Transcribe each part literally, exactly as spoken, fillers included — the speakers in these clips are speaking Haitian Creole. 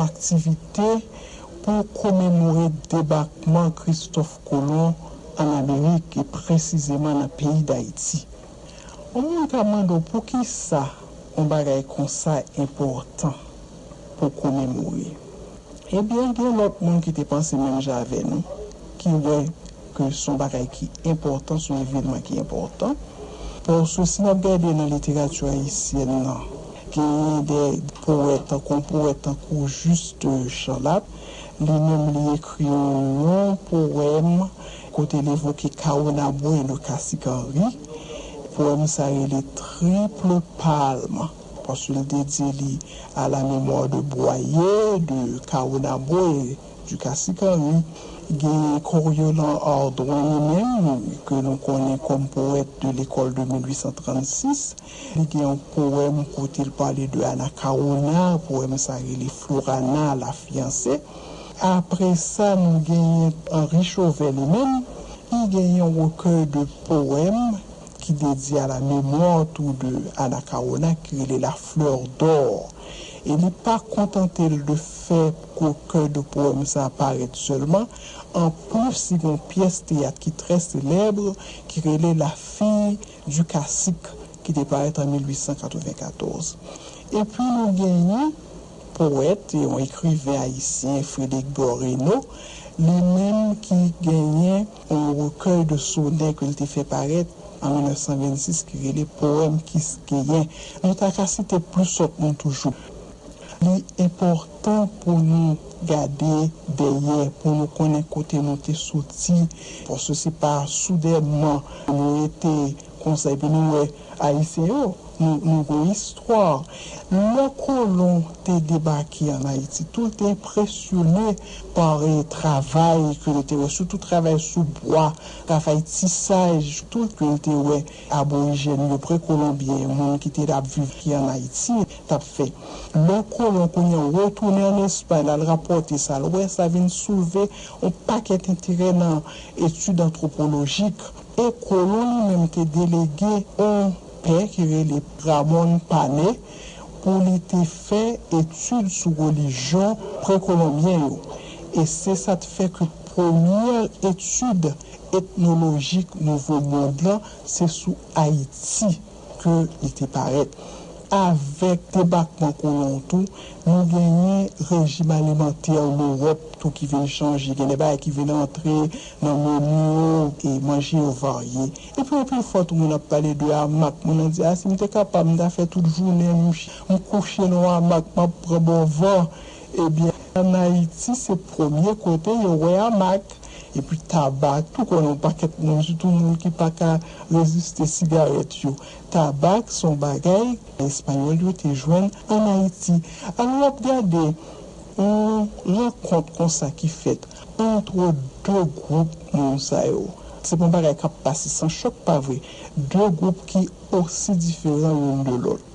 aktivite pou komemore debakman Kristòf Kolon ann Amerik, e presizeman nan peyi Dayiti. Yon moun ka mande w poukisa yon bagay konsa enpòtan pou komemore. Ebyen, gen lòt moun ki te panse menm jan avè nou, ki wè ke se yon bagay ki enpòtan, se yon evènman ki enpòtan. Paske si n ap gade nan literati ayisyèn nan, genyen de powèt, tankou yon powèt tankou Juste Chanlatte, li menm li ekri yon long powèm kote l evoke Kawonabwe e le Kasik Anri. Powèm sa rele Triple Palme, paske l dedye li à la mémoire de Boyer, de Kawonabwe, du Kasik Anri. Gen Coriolan Ardouin li menm, ke nou konnen kòm powèt de l'école de mil ui san trannsis. Li gen yon powèm kote l pale de Anakawona, powèm sa rele Florana, la fiancée. Apre sa, nou genyen Henri Chauvet li menm, li gen yon recueil de poèmes ki dedye à la mémoire tou de Anakawona ki rele La Fleur d'Or. E li pa kontante l de fè recueil de poèmes sa parèt sèlman, anplis li gen yon pyès teyat ki trè selèb ki rele La Fille du Cacique ki te parèt an mil ui san katrevenkatòz. Epi nou genyen powèt e yon ekriven ayisyen, Frédéric Boirenaud, li menm ki genyen yon recueil de sonnets ke l te fè parèt an mil nèf san vennsis ki rele Powèm Kiskeyen. Nou ta ka site plis lòt moun toujou. Li enpòtan pou nou gade dèyè, pou nou konnen kote nou te soti, paske se pa soudènman nou rete konsa epi nou wè Ayisyen yo, nou, nou gon istwa. Lè kolon te debake ann Ayiti, tou l te enpresyone pa, eh, travay ke l te wè, sitou travay sou bwa, travay tisaj, tou ke l te wè aborijèn yo, prekolonbyen yo, moun ki te ap viv ki ann Ayiti, t ap fè. Lè kolon kounye a retounen ann Espay, l al rapòte sa l wè, sa vin soulve yon pakèt enterè nan etid antwopolojik. E kolon li menm te delege yon pè ki rele Ramon Pane pou li te fè etid sou relijyon prekolonbyen yo. E se sa t fè ke premyè etid etnolojik Nouvo Mond lan, se sou Ayiti ke li te parèt. Avèk debakman kolon tou, nou genyen rejim alimantè Lewòp tou ki vin chanje. Gen de bagay ki vin antre nan meni yo, e manje yo varye. Epi anpil fwa tou moun ap pale de amak. Moun nan di, "A, si m te kapab, m ta fè tout jounen m, m kouche nan yon amak, m ap pran bon van." Ebyen, ann Ayiti, se premye kote yo wè amak. Epi tabak tou, konnen yon pakèt moun, sitou moun ki pa ka reziste sigarèt yo. Tabak se yon bagay Espayòl yo te jwenn ann Ayiti. Alò, w ap gade yon rankont konsa ki fèt ant de gwoup moun sa yo. Se pa yon bagay k ap pase san chòk, pa vre? De gwoup ki osi diferan youn de lòt.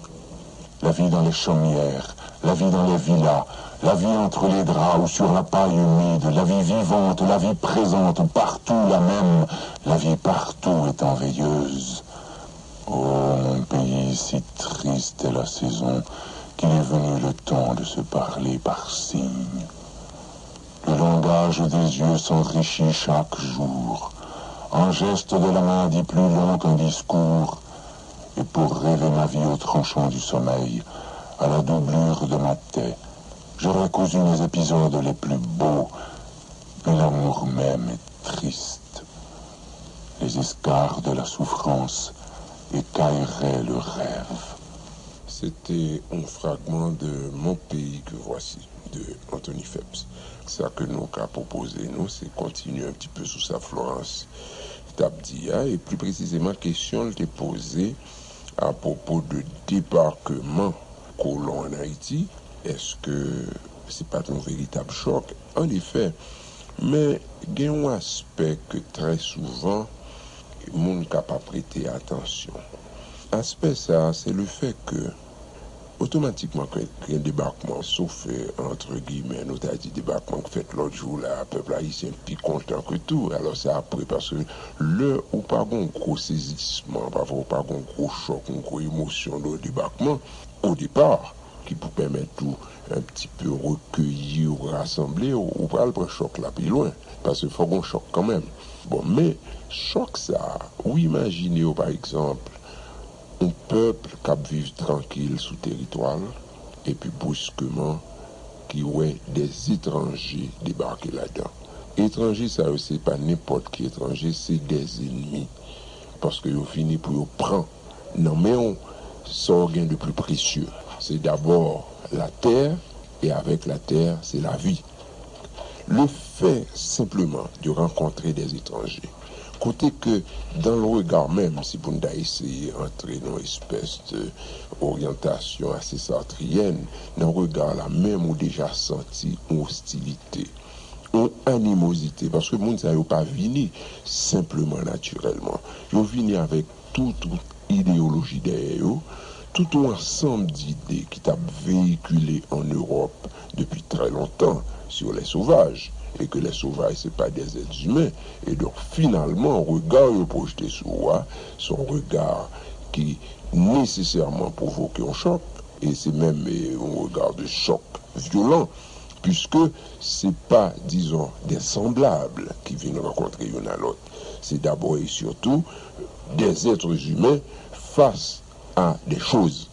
La vie dans les chaumières, la vie dans les villas, la vie entre les draps ou sur la paille humide, la vie vivante, la vie présente, partout la même, la vie partout étant veilleuse. Oh, mon pays, si triste est la saison qu'il est venu le temps de se parler par signes. Le langage des yeux s'enrichit chaque jour. Un geste de la main dit plus long qu'un discours. Et pour rêver ma vie au tranchant du sommeil, à la doublure de ma taie, j'aurais cousu les épisodes les plus beaux, mais l'amour même est triste. Les escarres de la souffrance écailleraient le rêve. C'était un fragment de Mon pays que voici de Anthony Phelps. Sa ke nou ka pwopoze nou, se kontinye un petit peu sou sa Florence t ap di a, e pli presizeman kesyon l te poze apwopo de debakman kolon ann Ayiti. Èske se pa t yon veritab chòk? An efè, men gen yon aspè ke trè souvan moun ka pa prete atansyon. Aspè sa a, se le fè ke otomatikman ke gen debakman, sof, antre giyimè, nou ta di debakman k fèt lòt jou la, pèp ayisyen pi kontan ke tou. Alò, se apre, paske lè ou pa gon gwo sezisman, pa vre, ou pa gon gwo chòk, yon gwo emosyon nan debakman, o depa, ki pou pèmèt ou un petit peu recueillir ou rasanble, ou pral pran chòk la pi lwen, paske fòk gon chòk kanmenm. Bon, men chòk sa, ou imajine w, pa egzanp, yon pèp k ap viv trankil sou teritwa l, epi briskeman ki wè des etranje debake ladan. Etranje sa yo, se pa nenpòt ki etranje, se des ennemis. Paske yo vini pou yo pran nan men w sa w gen de pli presye. Se dabò latè, e avèk latè, se lavi. Le fait simplement de rencontrer des étrangers, kote ke dans le regard menm, si pou n ta eseye antre nan yon espès de oryantasyon ase sartriyèn, nan rega la menm ou deja santi yon ostilite, yon animozite, paske moun sa yo pa vini senpleman natirèlman. Yo vini avèk tout yon ideyoloji dèyè yo, tout yon ansanm dide ki t ap veyikile an Ewòp depi trè lontan sur les sauvages, et que les sauvages, se pa des êtres humains. E donk, finalman, rega yo pwojte sou ou a, se yon rega ki nesesèman pwovoke yon chòk, e se menm, e, yon rega de chòk vyolan, puiske se pa, dizon, des semblables ki vin rankontre youn a lòt. Se dabò e sitou des êtres humains face à des choses.